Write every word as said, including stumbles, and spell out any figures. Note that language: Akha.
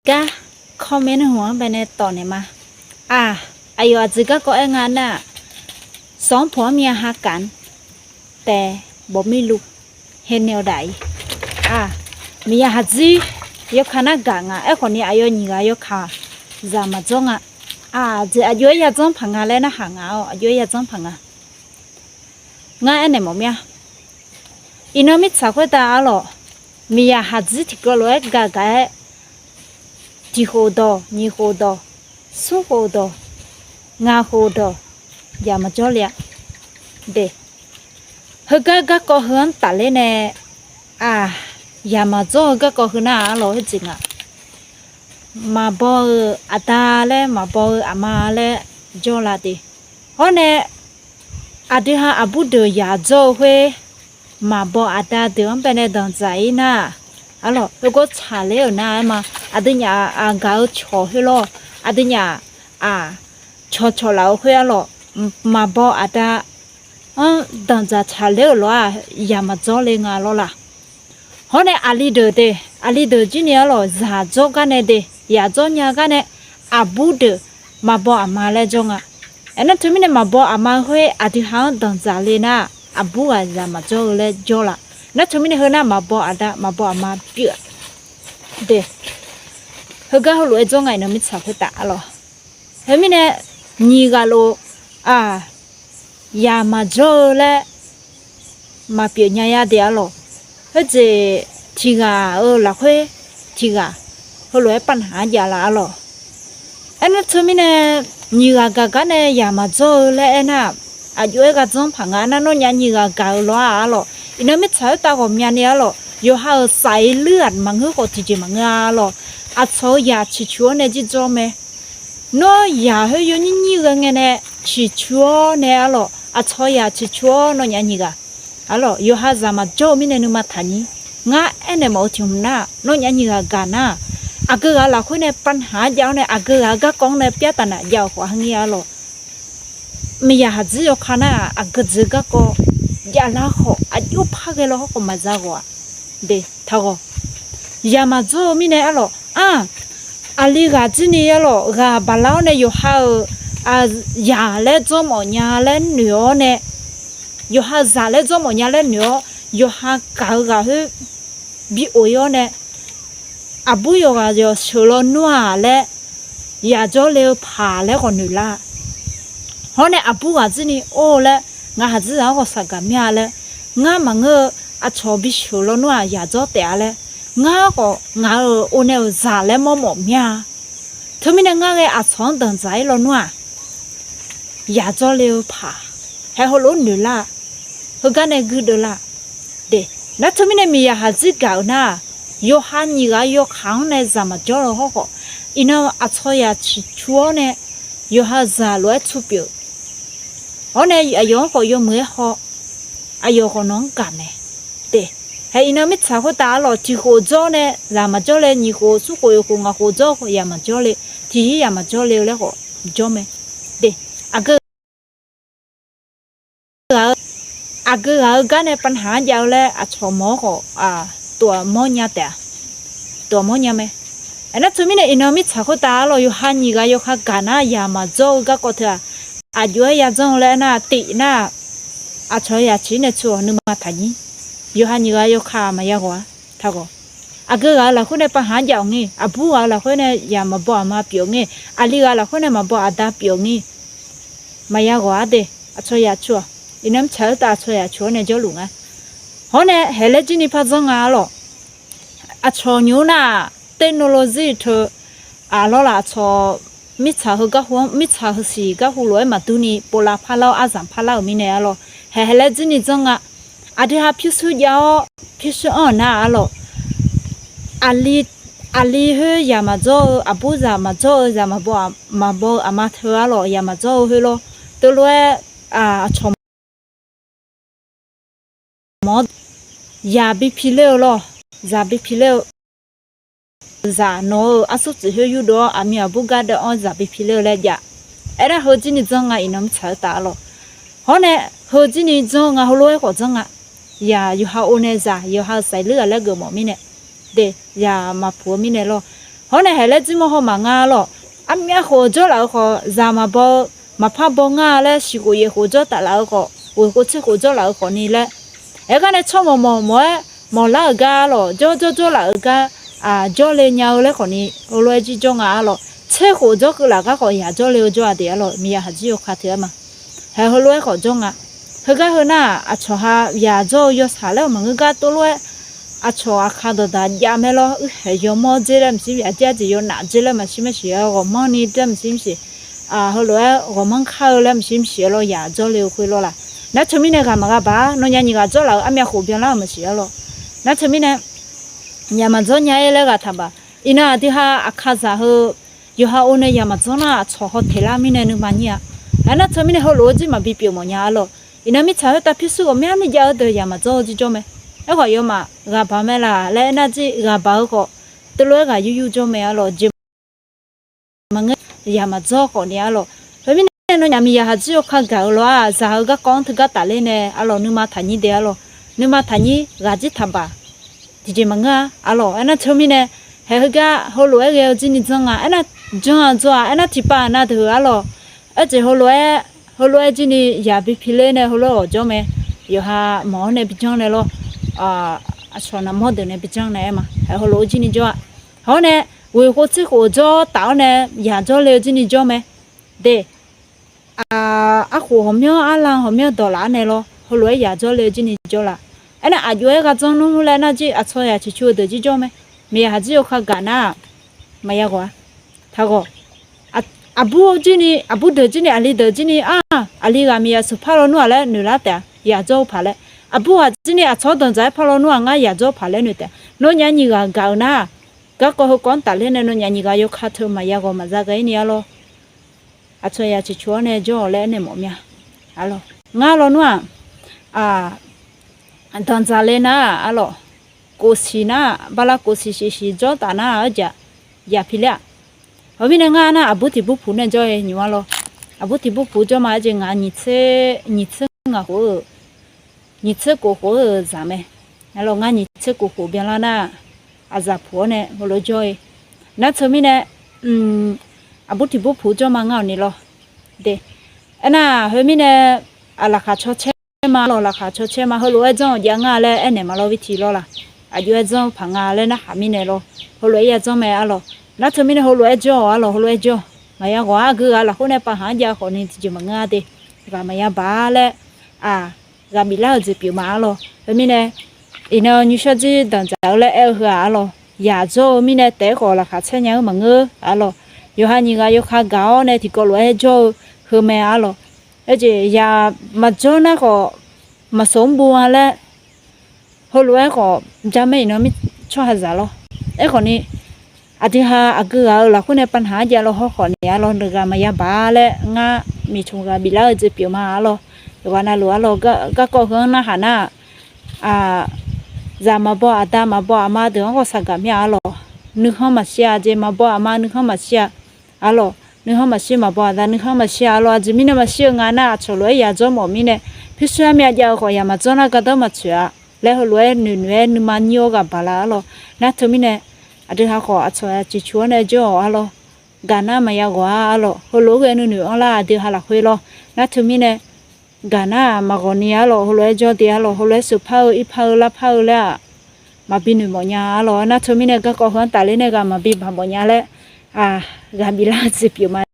gar comment hmq-anr baenae tawfnaeq ma. Aq, aqyawf aqjeq garkawv aer nga nar-aq, สองผัวเมียฮักกัน แต่บ่มีลูก haenaeq-awq daq-iq. Aq, miqyaq haqdzir yawkaq nar gaq nga. Aerkhawf ni aqyawf nyiq ghaq yawkaq zaq maqdzawr nga. Aq, jeq aqjox-aer yadzanr paq nga laer narhaq nga-awr, aqjox-aer yadzanr paq nga. Ngar aernaeq mawf mir-a. Iqnan mirtsaq khoertav arlawq, miqyaq haqdzir tiqkawv lof-aer gaq gaq-aer, tiq khof dawq, nyiq khof dawq, smr khof dawq, ngaq khof dawq, yaq maqjawr le-a. De, heugar garkawv heu-anr tafler nae, aq, yaq maqjawr-eu garkawv heu nar-aq arlawq khoerjeq nga. Maqbaw-euq aqda laer, maqbaw-eu aqma laer jawrla de. Hawr nae, aqdui ha aqbur deuq yaq dzawr-eu khoer, maqbaw aqda deuq-anr baenae danqdzaq-ir nar-aq, arlawq, heugawr tsaqler-euq nar-aer ma. Aqdui nyaf aqgaq-eu cawq khoer lawr, aqdui nyaf aq, cawqcawq laf-eu khoer arlawq, maqbaw aqda-anr danqdzaq tsaqler-euq lawr-aq, yaq maqdzawr le nga lawr la. Hawr nae aqli deuq de, aqli deuq jir ni arlawq, zaq dzawr gar nae de, yaq dzawr nya gar nae, aqbur deuq maqbaw aqma laer jawr nga. Aernar teumirnae maqbaw aqma khoer aqdui ha-anr danqdzaq le nar, aqbur ghaq zaq maqjawr-eu laer jawr la. Nar teumirnae heu nar maqbaw aqda maqbaw aqma pyeuf-a. De, heugar heulof-aer jawr nga iqnan mirtsaq khoertav arlawq. Khoermirnae, nyiq ghaq lof, aq, yaq maqjawr-eu laer maqpyeuf nya yar de arlawq. Khoerjeq tiq ghaq-eu lafkhoer tiq ghaq heulof-aer pavnaq-anr jav la arlawq. Aernar teumirnae, nyiq ghaq gaq gar nae yaq maqjawr-eu laer aernar, aqjox-aer ghaq dzanr paq nga nar, nawnyaf nyiq ghaq gaq-eu lawr-aq arlawq. Iqnan mirtsaq khoertav ghawqmyani arlawq, yawqha-euq saf-ir luir-aq maqngeur khawf tiqjeq maqngeur-a arlawq. Aqcawq-eu yaq ciqcur-awr nae jirdzawr mae. Nawr yaq khoer yawnyir nyir ghae ngae nae ciqcur-awr nae arlawq, aqcawq yaq ciqcur-awr nawnyaf nyiq ghaq arlawq, yawqha zaq maqjawr-eu mirnae nuima taqnyir. Ngar aernaeq mawf-eu tiq hmq nar, nawnyaf nyiq ghaq gaq nar, aqgeu ghaq-eu lafkhoer nae pavnaq-anr jav-awr nae, aqgeu ghaq-eu garkawv-anr nae pyar taf naf jav-euq khawf ha ngir arlawq. Miqyaq haqdzir yawkaq nar-aq, aqgeu jeq garkawv javlar khawf, aqjox par ghae law hawrkhawf maqza ghawq-aq. De, taqghawq. Yaq maqdzawr-eu mirnae arlawq, aq, aqli ghaq jir ni arlawq, ghaq baqlar-awr nae yawqha-euq, aq, yaq laer dzawrmawf nya laer noeq-awr nae, yawqha zaq laer dzawrmawf nya laer noeq-awr, yawqha gaq-eu ghaq khoer bi of-ir-awr nae, aqbur yawqghaq yawq sheuq lawnmr-aq laer, yaq jawr le-eu paq laer khawf noeq lar. Hawr nae aqbur ghaq jir ni or laer, ngaq haqdzir zaq-anr khawf saqgaq mir-a laer, ngar maqngeur-eu aqcawq bisheuq lawnmr-aq yaq jawr taef-a laer, ngar khawf ngaq-euq or nae-euq zaq laer mawrmawf mir-a. Teumirnae ngar ghae aqcawq-anr danqdzaq-ir lawnmr-aq, yaq jawr le-eu paq, hae heulof-aer noeq lar. Heugar nae guirdeuv lar. De, nar teumirnae miqyaq haqdzir gaq-euq nar-aq, yawqha nyiq ghaq yawkaq-anr nae zaq maqjawr-eu hawrkhawf, iqnan aqcawq yaq ciqcur-awr nae, yawqha zaq lof-aer tsu pyeuf. Hawr nae aqyawf-anr khawf yawmuiq-aer haw, aqyawf khawf nawq-anr gaq mae. De, hae iqnan mirtsaq khoertav arlawq, tiq khof jawr nae zaq maqjawr le, nyiq khof, smr khof, yawq khof, ngaq khof jawr khawf yaq maqjawr le, tiq yir yaq maqjawr le-eu laer khawf jawr mae. De, aqgeu ghaq-eu, aqgeu ghaq-eu gar nae pavnaq-anr jav-eu laer aqcawq mawr-awr khawf, tov-aq mawrnya taef-a. Tov-aq mawrnya mae. Aernar teumirnae iqnan mirtsaq khoertav arlawq, yawqha nyiq ghaq yawkaq gaq nar yaq maqjawr-eu garkawv teu-aq, aqjox-aer yadzanr-eu laer aernar tif nar-aq, aqcawq yaq ciq nae tsu-awq nuima taqnyir. Yawqha nyiq ghaq yawkaq maqya ghawq-a. Taqghawq. Aqgeu ghaq-eu lafkhoer nae pavnaq-anr jav-awq ngae, aqbur ghaq-eu lafkhoer nae yaq maqbaw aqma pyeuf-eu ngae, aqli ghaq lafkhoer nae maqbaw aqda pyeuf-eu ngae, maqya ghawq-ar de. Aqcawq yaq cu-awq. Iqnan mirtsaq khoertav aqcawq yaq cu-awr nae jawrluf nga. Hawr nae haelaer jir ni par dzanr nga arlawq. Aqcawq nymq-mr nar-aq, technology teu, aq, lawrlaf aqcawq mirtsaq heu garhu-anr, mirtsaq heusiq garhu lof-aer maqdur ni povlav parlar-awr arzanq parlar-euq mirnae arlawq, hae haelaer jir ni dzanr nga. Aqdui ha pyurshuir jav-awr pyurshuir anr-euq nar arlawq, aqli, aqli khoer yaq maqdzawr-eu, aqbur zaq maqdzawr-eu, zaq maqbaw, maqbaw-eu aqma teu arlawq, yaq maqdzawr-eu khoer lawr. Teulof-aer, aq, aqcawq mawr-awr, zaq bi piler-eu lawr, zaq bi piler-eu. Zaq nawq-euq arsur tsuif khoer yurdov-awr aqmir aqbur gar deuv-anr zaq bi piler-eu laer jav. Aernar heu jir ni dzanr nga iqnan mirtsaq khoertav arlawq. Hawr nae heu jir ni dzanr nga, heulof-aer khawf dzanr nga. Yaq yawqha or nae zaq, yawqha-euq saevluir ghaq laer geufmawf mirnae, de, yaq maqpuq-eu mirnae lawr. Hawr nae haeq laer jir mawr haw maqnga lawq. Armyav khof jawr laf-eu khawf, zaq maqbaw-eu maqpar baw ngar laer, shiq khof yaeq khof jawr taf laf-eu khawf, ghoeq khof tser khof jawr laf-eu khawfni laer, aergar nae tsawrmawq mawq mawq-aer mawqlar-euq gar lawq, jawr jawr jawr laf-euq gar, aq, jawrle nya-eu laer khawfni heulof-aer jir jawr nga-a lawq. Tser khof jawrkeuv laf gar khawf yaq jawrle-eu jawr-a deq-a lawq. Miqyaer haqjir yawkaq teu-aer ma. Haeq heulof-aer khawf jawr nga. Heugar heu nar-aq, aqcawq ha yaq jawr-eu yawshaq laer-euq maqngeur gar tov lof-aer, aqcawq aqkaq dawqdaq jav mae lawr. Uir haeq yawmawr dzer laer maqshir, aqjeq aqjeq yawnaf dzer laer maqshir maqsiq, ghawqmanrni dzer maqshir maqsiq, heulof-aer ghawqmanr kar-eu laer maqshir maqsiq-aer lawr, yaq jawrle-eu khoer lawr laf. Nar teumirnae ghaq maqgha baq-a. Nawnyaf nyiq ghaq jawr laf-euq armyav khof byanlar-euq maqsiq-a lawq. Nar teumirnae yaq maqdzawr nya-ir laer ghaq taqbaq. Iqnan aqdui ha aqkaqzaq heu yawqha or nae yaq maqdzawr nar, aqcawq hawtaeq lar mirnae nuima nyir-a. Aernar teumirnae heulof-eu jir maqbi pyeuf mawf nya-a lawq. Iqnan mirtsaq khoertav pyurshuir ghawqmya mirjav-eu deuq yaq maqdzawr-eu jir jawr mae. Aerkhawf yawmaf ghaq baq mae laf laer aernar jir ghaq baq-eu khawf, teulof-aer ghaq yur yur jawr mae-a lawq. Jeq maqngeur, yaq maqdzawr khawfni-a lawq. Khoermirnae nawnyaf Miqyaer haqjir yawkaq gaq-eu lof-aq, zaq heu garkawv-anr teugar tafler nae-a lawq, nuima taqnyir de-a lawq. Nuima taqnyir ghaq jir taqbaq tiqjeq maqngeur-a-a lawq. Aernar teumirnae haeq heugar heulof-aer ghae-eu jir ni janr nga. Aernar janr-a jawr-a. Aernar tiqpav nav deuq-a lawq. Aerjeq heulof-aer, heulof-aer jir ni yaq bi piler nae heulof-aer ghawq jawr mae. Yawqha mawq-awr nae bi janr nae lawr, aqcawq naqmawr deuq nae bi janr nae aer ma. Haeq heulof-aer jir ni jawr-a. Hawr nae ghoeq khof tser khof jawr taf-awr nae yaq jawrle-eu jir ni jawr mae. De, arkhof ghawqmyanr arla ghawqmyanr dawq laf-awr nae lawr, heulof-aer yaq jawrle-eu jir ni jawr laf. Aernar aqjox-aer gha janr nmr laer nar jir aqcawq yaq ciqcu-eu deuq jir jawr mae. Miqyaer haqjir yawkaq gaq nar-aq, maqya ghawq-a. Taqghawq. Aqbur jir ni, aqbur deuq jir ni, aqli deuq jir ni-a, aqli ghaq Miqyaer sheuq par lawnmr-aq laer noeqlar taef-a, yaq jawr-eu paq laer. Aqbur ghaq jir ni aqcawq-anr danqdzaq-aer par lawnmr-aq ngar yaq jawr paq laer noeq taef. Nawnyaf nyiq ghaq gaq-eu nar-aq, garkawv heukawv-anr tafler nae nawnyaf nyiq ghaq yawkaq teu maqya ghawq maqza ghae-ir ni-a lawr. Aqcawq yaq ciqcu-awr nae jawr-awq laer aernaeq mawf mya-a lawq. Ngar lawnmr-aq, danqdzaq le nar-a lawq, kof siq nar-aq, bala kof siq siq siq jawr taf nar-aq, arjaq yaq piler-aq. Heumirnae ngar nar aqbur tiq bur puq nae jawr-eu nymq-a lawr. Aqbur tiq bur puq jawr ma, arjeq ngaq nyiq tser ngaq khof-eu, nyiq tser kof khof-eu zaq mae. Ngar nyiq tser kof khof byanlar nar-aq, aqzaq puq-awr nae heulof jawr-eu. Nar teumirnae aqbur tiq bur puq jawr ma ngar-awq ni lawr. De, aernar-aq, heumirnae laqkhaq caw caer ma lawq, laqkhaq caw caer ma, heulof-aer janr-awq jav ngar laer aernaeq ma lawr, birtiq lawr laq. Aqjox-aer janr-eu paq nga laer narhaq mirnae lawr, heulof-aer ya janr mae-a lawq. Nar teumirnae heulof-aer jawr-awq-a lawq, heulof-aer jawr-awq. Maqya ghawq-ar, aqgeu ghaq lafkhoer nae pavhaq-anr jav khawfni tiqjeq maqngeur-a de. Ghaq maqya baq-a laer, aq, ghaq biflar-eu jeq pyeuf ma-a lawq. Heumirnae iqnan nymrshawr jir danqdzaq-eu laer aer-eu heu-aq-a lawq. Yaq jawr-eu mirnae taef-aer khawf laqkhaq caer nya-eu maqngeur-a lawq. Yawqha nyiq ghaq yawkaq gaq-awr nae tiqkawv lof-aer jawr-eu heu mae-a lawq. Aerjeq yaq maqjawr nar khawf, maqsoq mr bu-a laer, heulof-aer khawf jamaer iqnan mir tsawrhaqzaq lawr. Aerkhawfni, aqdui ha aqgeu ghaq-euq lafkhoer nae pavhaq-anr jav lawr hawr khawfni-a lawr, nuighaq maqya baq-a laer ngar miqcmq ghaq biflar-eu jeq pyeuf ma-a lawq. Yawqghaq navluf-a lawq, garkawv heu-anr narhaq nar-aq, zaq maqbaw aqda maqbaw aqma deuq-anr khawf saqgaq mir-a lawq. Nuikhanr maqshir-a, jeq maqbaw aqma nuikhanr maqshir-a, a lawq. Nuikhanr maqshir maqbaw aqda nuikhanr maqshir-a lawq. Aqjeq mirnae maqshir-eu nga nar, aqcawq lof-aer yaq jawr mawf mirnae, pyurshuir armyav jav-eu khawf yaq maqjawr nar gardanr maqtsoeq-a laer heulof-aer noeqnoeq-aer nuima nyir-awr ghaq baq la-a lawq. Nar teumirnae aqdui ha khawf aqcawq-a ciqcu-awr nae jawr-awq-a lawq. Gaq nar maqya ghawq-a-a lawq. Heulof-aer ghae nuinoeq anrlar aqdui ha lafkhoer lawr. Nar teumirnae gaq nar-aq maqghawq ni-a lawq, heulof-aer jawr de-a lawq, heulof-aer sheuqpar-eu irpar-eu larpar-eu laer-aq maqbi noeqmawf nya-a lawq. Nar teumirnae garkawv heu-anr tafler nae ghaq maqbi baq mawf nya laer, aq, ghaq biflar-eu jeq pyeuf ma.